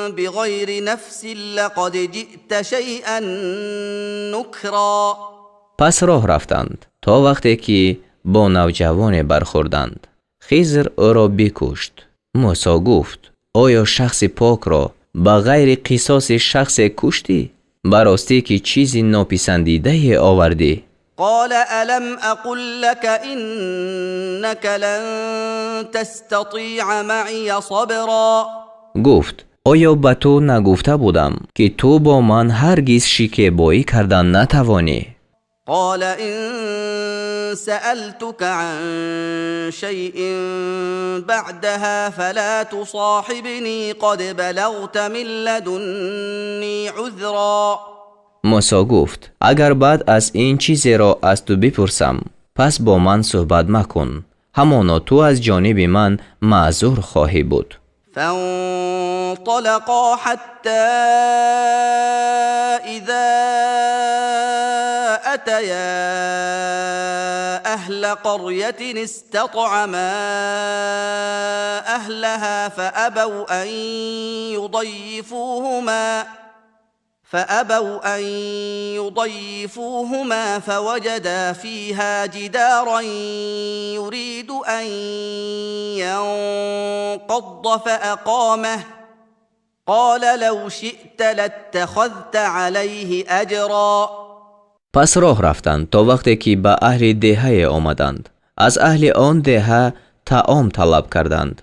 بغير نفس لقد جئت شيئا نكرا. Пас роҳ рафтанд, то вақте ки бо навҷавоне бархӯрданд. Хизр ӯро бикушт. Мусо гуфт: оё шахси покро ба ғайри қисоси шахсе куштӣ? Ба ростӣ, ки чизи нописандидае овардӣ. قال ألم أقل لك إنك لن تستطيع معي صبرا؟ Гуфт: оё ба ту нагуфта будам, ки ту бо ман ҳаргиз шикебоӣ кардан натавонӣ? قال إن سألتك عن شيء بعدها فلا تصاحبني قد بلغت من لدني عذرا. Мусо гуфт: агар баъд аз ин чизеро аз ту бипурсам, пас бо ман суҳбат макун. Ҳамоно ту аз ҷониби ман маъзур хоҳӣ буд. فانطلقا حتى إذا أتيا أهل قرية استطعما أهلها فأبوا أن يضيفوهما فوجدا فيها جدارا يريد أن ينقض فأقامه، قال لو شئت لاتخذت عليه أجرا. Пас роҳ рафтанд, то вақте ки ба аҳли деҳае омаданд. Аз аҳли он деҳа таом талаб карданд.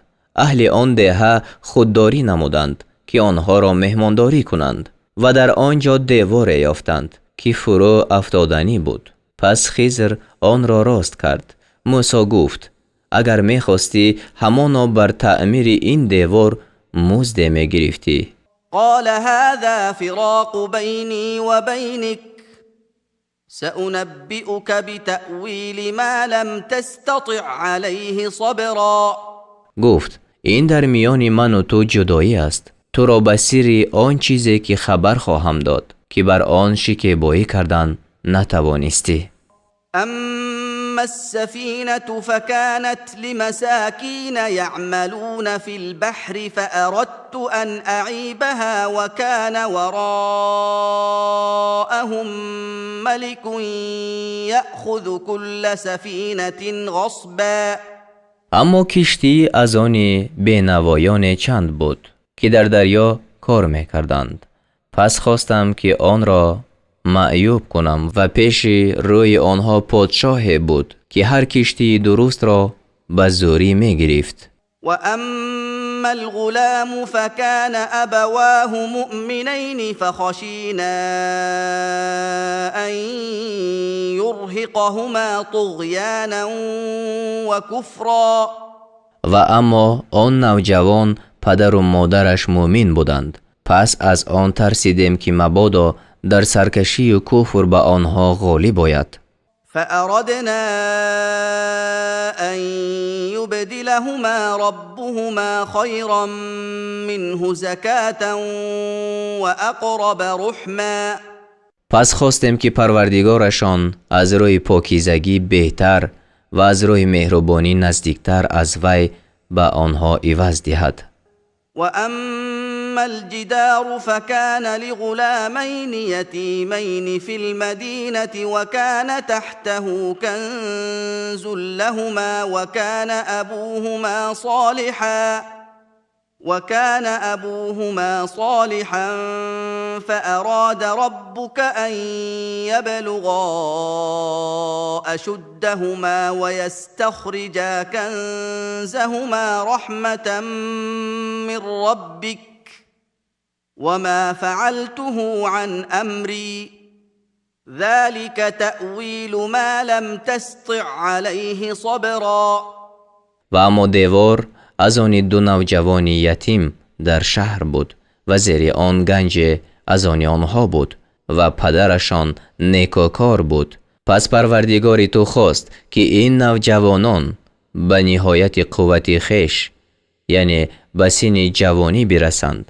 Аҳли он деҳа худдорӣ намуданд, ки онҳоро меҳмондорӣ кунанд, ва дар он ҷо деворе ёфтанд, ки фурӯ афтоданӣ буд. Пас Хизр онро рост кард. Мусо гуфт: агар мехостӣ, ҳамоно бар таъмири ин девор музде мегирифтӣ. قال هذا فراق بيني وبينك، سأنبئك بتأويل ما لم تستطع عليه صبرا. Гуфт: ин дар миёни ману ту ҷудоӣ аст. Туро ба сирри он чизе ки хабар хоҳам дод, ки бар он шикебоӣ кардан натавонистӣ. أما السفينة فكانت لمساكين يعملون في البحر، فأردت أن أعيبها، وكان وراءهم ملك يأخذ كل سفينة غصبا. Аммо киштӣ аз они бенавоёне чанд буд, ки дар дарё кор мекарданд. Пас хостам, ки онро маъюб кунам, ва пеши рӯи онҳо подшоҳе буд, ки ҳар киштии дурустро ба зӯрӣ мегирифт. وأما الغلام فكان أبواه مؤمنين، فخشينا أن يرهقهما طغيانا وكفرا. Ва аммо он навҷавон, падару модараш мӯмин буданд. Пас аз он тарсидем, ки мабодо дар саркашию куфр ба онҳо ғолиб ояд. فأردنا أن يبدلهما ربهما خيرا منه زكاة وأقرب رحما. Пас хостем, ки парвардигорашон аз рӯи покизагӣ беҳтар ва аз рӯи меҳрубонӣ наздиктар аз вай ба онҳо иваз диҳад. وأما الجدار فكان لغلامين يتيمين في المدينة، وكان تحته كنز لهما، وكان أبوهما صالحا، فأراد ربك أن يبلغا أشدهما ويستخرجا كنزهما رحمة من ربك، وما فعلته عن أمري، ذلك تأويل ما لم تسطع عليه صبرا. Ва аммо девор аз они ду навҷавони ятим дар шаҳр буд ва зери он ганҷе аз они онҳо буд ва падарашон некӯкор буд. Пас парвардигори ту хост, ки ин навҷавонон ба ниҳояти қуввати хеш, яъне ба синни ҷавонӣ бирасанд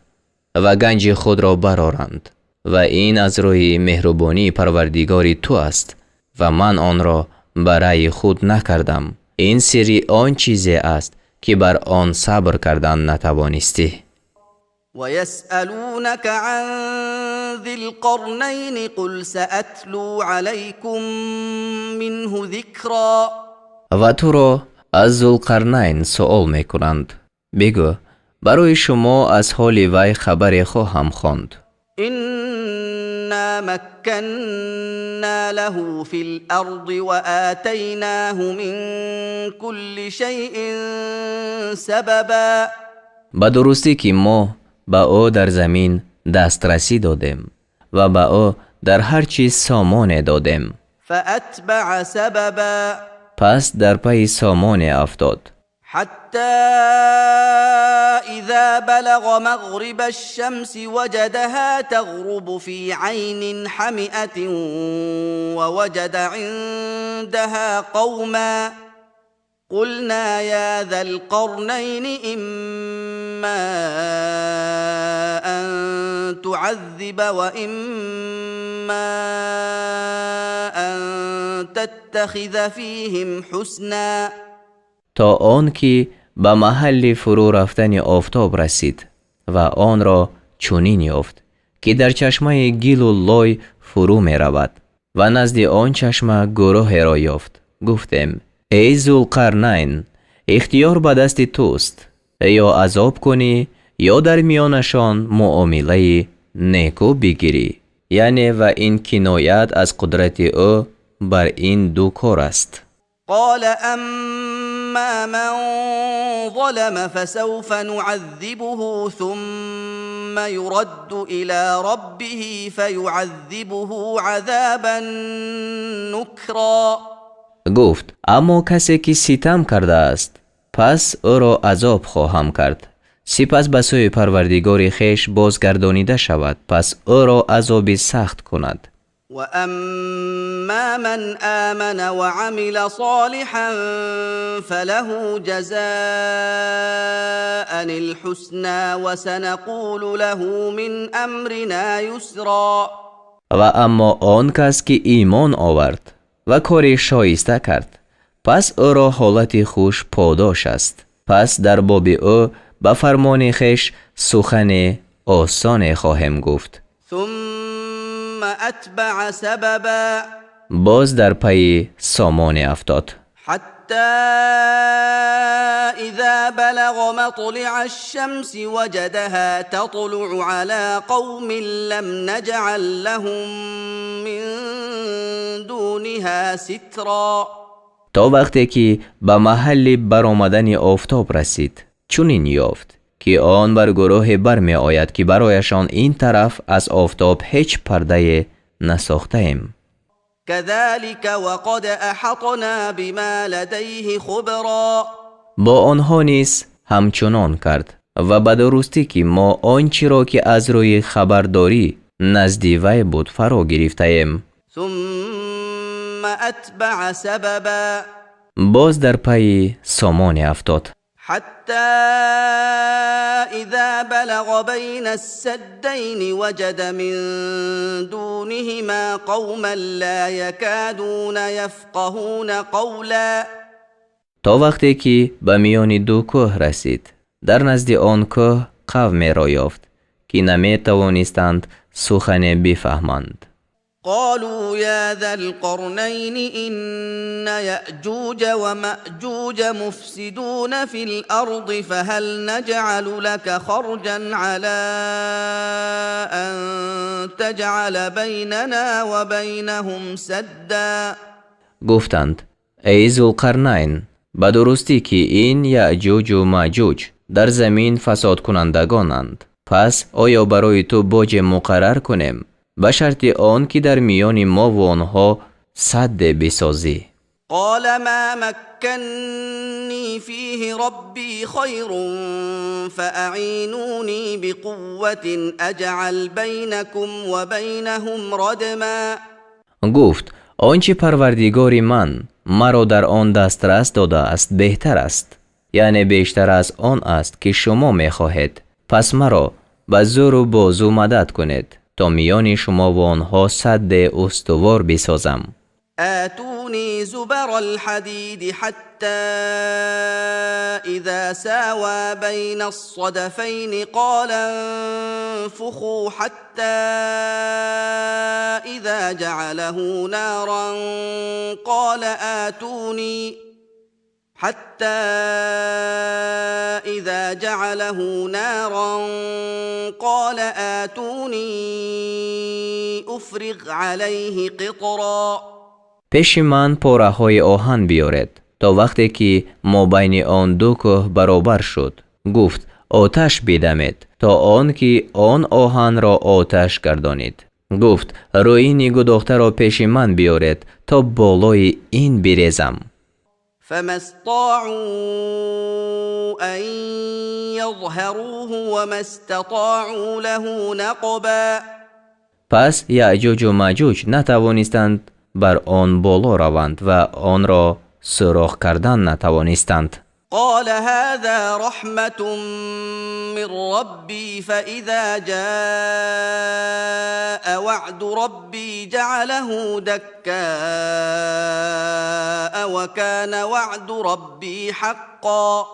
ва ганҷи худро бароранд, ва ин аз рӯи меҳрубонии парвардигори ту аст, ва ман онро ба раъйи худ накардам. Ин сирри он чизе аст, ки бар он сабр кардан натавонистӣ. ويسألونك عن ذي القرنين، قل سأتلو عليكم منه ذكرا. Ва туро аз Зулқарнайн суол мекунанд. Бигӯ: барои шумо аз ҳоли вай хабаре хоҳам хонд. إنا مكنا له في الأرض وآتيناه من كل شيء سببا. Ба дурустӣ, ки мо ба ӯ дар замин дастрасӣ додем ва ба ӯ дар ҳар чиз сомоне додем. فأتبع سببا. Пас дар пайи сомоне афтод. حتى إذا بلغ مغرب الشمس وجدها تغرب في عين حمئة، ووجد عندها قوما، قلنا يا ذا القرنين إما أن تعذب وإما أن تتخذ فيهم حسنا. То он ки ба маҳалли фурӯ рафтани офтоб расид ва онро чунин ёфт, ки дар чашмаи гилу лой фурӯ меравад, ва назди он чашма гурӯҳеро ёфт. Гуфтем: эй Зулқарнайн, ихтиёр ба дасти туст, ё азоб кунӣ, ё дар миёнашон муомилаи некӯ бигирӣ. Яъне ва ин киноят аз қудрати ӯ бар ин ду кор аст. قال أما من ظلم فسوف نعذبه ثم يرد إلى ربه فيعذبه عذابا نكرا. Гуфт: аммо касе ки ситам кардааст, пас ӯро азоб хоҳам кард, сипас ба сӯи Парвардигори хеш бозгардонида шавад, пас ӯро азоби сахт кунад. وأما من آمن وعمل صالحا فله جزاء الحسنى وسنقول له من أمرنا يسرا. Ва аммо он кас ки имон овард ва кори шоиста кард, пас ӯро ҳолати хуш подош аст, пас дар боби ӯ ба фармони хеш сухане осоне хоҳем гуфт. ثم أتبع سببا. Боз дар пайи сомоне афтод. حتى إذا بلغ مطلع الشمس وجدها تطلع على قوم لم نجعل لهم من دونها سترا. То вақте ки ба маҳалли баромадани офтоб расид, чунин ёфт, ки он бар гурӯҳе бармеояд, ки барояшон ин тараф аз офтоб ҳеҷ пардае насохтаем. كذلك وقد أحطنا بما لديه خبرا. Бо онҳо низ ҳамчунон кард ва ба дурустӣ, ки мо он чиро, ки аз рӯи хабардорӣ назди вай буд, фаро гирифтаем. ثم أتبع سببا. Боз дар пайи сомоне афтод. حتى إذا بلغ بين السدين وجد من دونهما قوما لا يكادون يفقهون قولا. То вақте ки ба миёни ду кӯҳ расид, дар назди он кӯҳ қавмеро ёфт, ки наметавонистанд сухане бифаҳманд. قالوا يا ذا القرنين إن يأجوج ومأجوج مفسدون في الأرض فهل نجعل لك خرجا على أن تجعل بيننا وبينهم سدا؟ Гуфтанд: эй Зулқарнайн, ба дурустӣ, ки ин Яъҷуҷу Маъҷуҷ дар замин фасодкунандагонанд, пас оё барои ту боҷе муқаррар кунем ба шарти он ки дар миёни мову онҳо садде бисозӣ? قال ما مكني فيه ربي خير فأعينوني بقوة أجعل بينكم وبينهم ردما. Гуфт: он чи Парвардигори ман маро дар он дастрас додааст, беҳтар аст, яъне бештар аз он аст, ки шумо мехоҳед, пас маро ба зӯру бозу мадад кунед, то миёни шумову онҳо садде устувор бисозам. آتوني زبر الحديد. حتى إذا ساوى بين الصدفين قال انفخوا، حتى إذا جعله نارا قال آتوني حتى إذا جعله نارا قال آتوني أفرغ عليه قطرا. Пеши ман пораҳои оҳан биёред. То вақте ки мобайни он ду кӯҳ баробар шуд, гуфт: оташ бидамед, то он ки он оҳанро оташ гардонид. Гуфт: рӯини гудохтаро пеши ман биёред, то болои ин бирезам. فما استطاعوا أن يظهروه وما استطاعوا له نقبا. Пас Яъҷуҷу Маъҷуҷ натавонистанд бар он боло раванд ва онро сӯрох кардан натавонистанд. قال هذا رحمة من ربي، فإذا جاء وعد ربي جعله دكاء وكان وعد ربي حقا.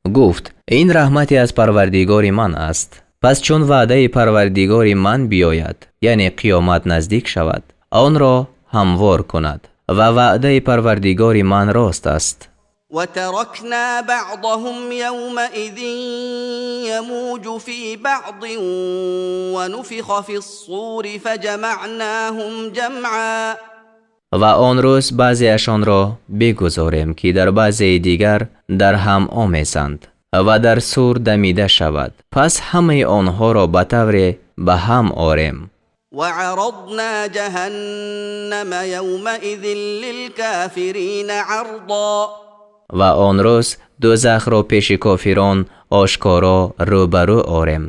Гуфт: ин раҳмате аз Парвардигори ман аст, пас чун ваъдаи Парвардигори ман биёяд, яъне қиёмат наздик шавад, онро ҳамвор кунад, ва ваъдаи Парвардигори ман рост аст. وتركنا بعضهم يومئذ يموج في بعض ونفخ في الصور فجمعناهم جمعا. Ва он рӯз баъзеашонро бигузорем, ки дар баъзеи дигар дар ҳам омезанд ва дар сур дамида шавад, пас ҳамаи онҳоро ба тавре ба ҳам орем. وعرضنا جهنم يومئذ للكافرين عرضا. Ва он рӯз дӯзахро пеши кофирон ошкоро рӯбарӯ орем.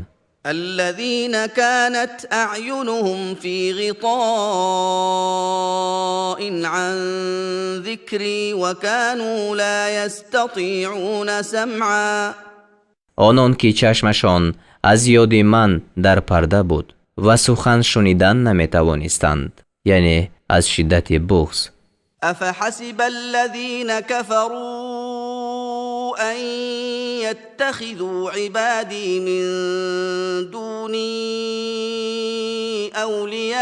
الذين كانت أعينهم في غطاء عن ذكري وكانوا لا يستطيعون سمعا. Онон ки чашмашон аз ёди ман дар парда буд ва сухан шунидан наметавонистанд, яъне аз шиддати буғз. أفحسب الذين كفروا أن يتخذوا عبادي من دوني أولياء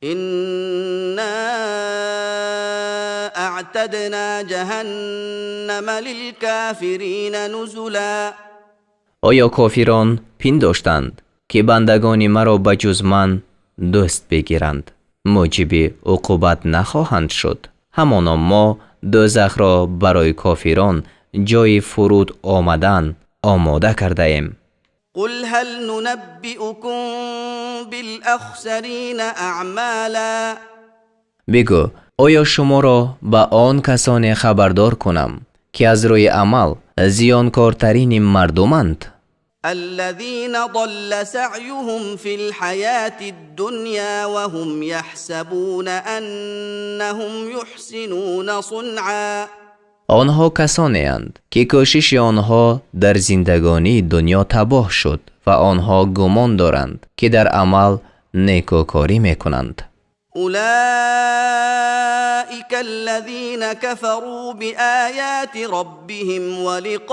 إنا أعتدنا جهنم للكافرين نزلا. Оё кофирон пиндоштанд, ки бандагони маро ба ҷуз ман дӯст бигиранд, мӯҷиби уқубат нахоҳанд шуд? Ҳамоно мо дӯзахро барои кофирон ҷойи фуруд омадан омода кардаем. قل هل ننبئكم بالأخسرين أعمالا؟ Бигӯ: оё шуморо ба он касоне хабардор кунам, ки аз рӯи амал зиёнкортарини мардуманд? الذين ضل سعيهم في الحياة الدنيا وهم يحسبون أنهم يحسنون صنعا. Онҳо касонеанд, ки кӯшиши онҳо дар зиндагонии дунё табоҳ шуд ва онҳо гумон доранд, ки дар амал некӯкорӣ мекунанд. أولئك الذين كفروا بآيات ربهم ولقائه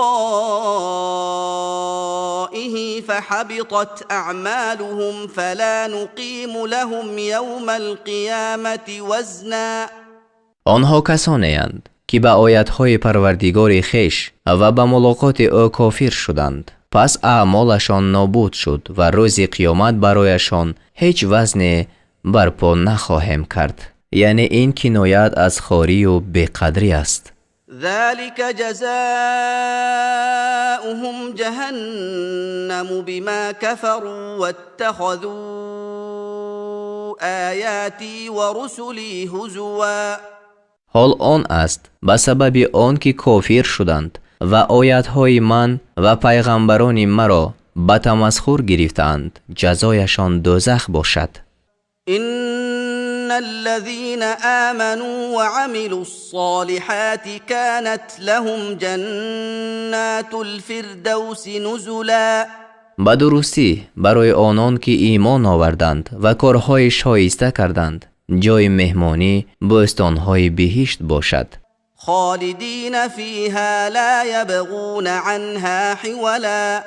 فحبطت أعمالهم فلا نقيم لهم يوم القيامة وزنا. Онҳо касонеанд, ки ба оятҳои Парвардигори хеш ва ба мулоқоти ӯ кофир шуданд, пас аъмолашон нобуд шуд ва рӯзи қиёмат барояшон ҳеҷ вазне барпо нахоҳем кард, яъне ин киноят аз хорию беқадрӣ аст. ذلك جزاؤهم جهنم بما كفروا واتخذوا آياتي ورسلي هزوا. Ҳол он аст, ба сабаби он ки кофир шуданд ва оятҳои ман ва пайғамбарони маро ба тамасхур гирифтаанд, ҷазояшон дӯзах бошад. إن الذين آمنوا وعملوا الصالحات كانت لهم جنات الفردوس نزلا. Ба дурустӣ, барои онон ки имон оварданд ва корҳои шоиста карданд, ҷои меҳмонӣ бӯстонҳои биҳишт бошад. خالدين فيها لا يبغون عنها حولا.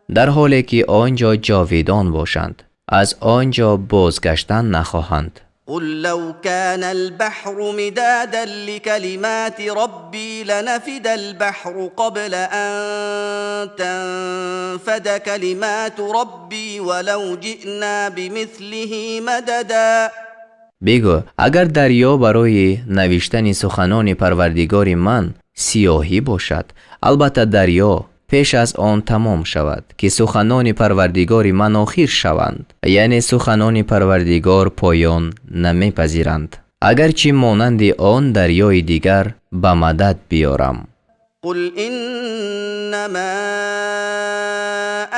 Дар ҳоле ки он ҷо ҷовидон бошанд, аз он ҷо бозгаштан нахоҳанд. قل لو كان البحر مدادا لكلمات ربي لنفد البحر قبل أن تنفد كلمات ربي ولو جئنا بمثله مددا. Бигӯ: агар дарё барои навиштани суханони Парвардигори ман сиёҳӣ бошад, албатта дарё пеш аз он тамом шавад, ки суханони Парвардигори ман охир шаванд, яъне суханони Парвардигор поён намепазиранд, агарчи монанди он дарёи дигар ба мадад биёрам. قل إنما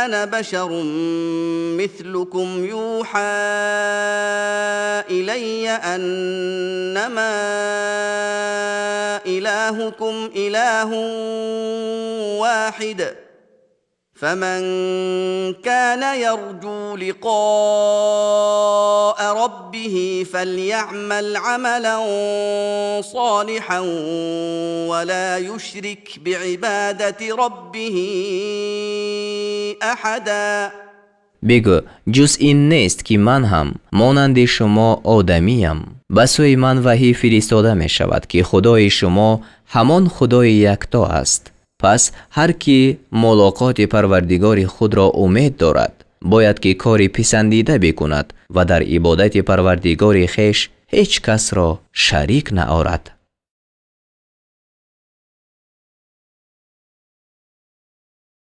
أنا بشر مثلكم يوحى إلي أنما إلهكم إله واحد، فمن كان يرجو لقاء ربه فليعمل عملا صالحا ولا يشرك بعبادة ربه أحدا. Бигӯ: ҷуз ин нест, ки ман ҳам монанди шумо одамиям. Ба сӯи ман ваҳй фиристода мешавад, ки Худои шумо ҳамон Худои якто аст. Пас ҳар ки мулоқоти Парвардигори худро умед дорад, бояд ки кори писандида бикунад ва дар ибодати Парвардигори хеш ҳеҷ касро шарик наорад.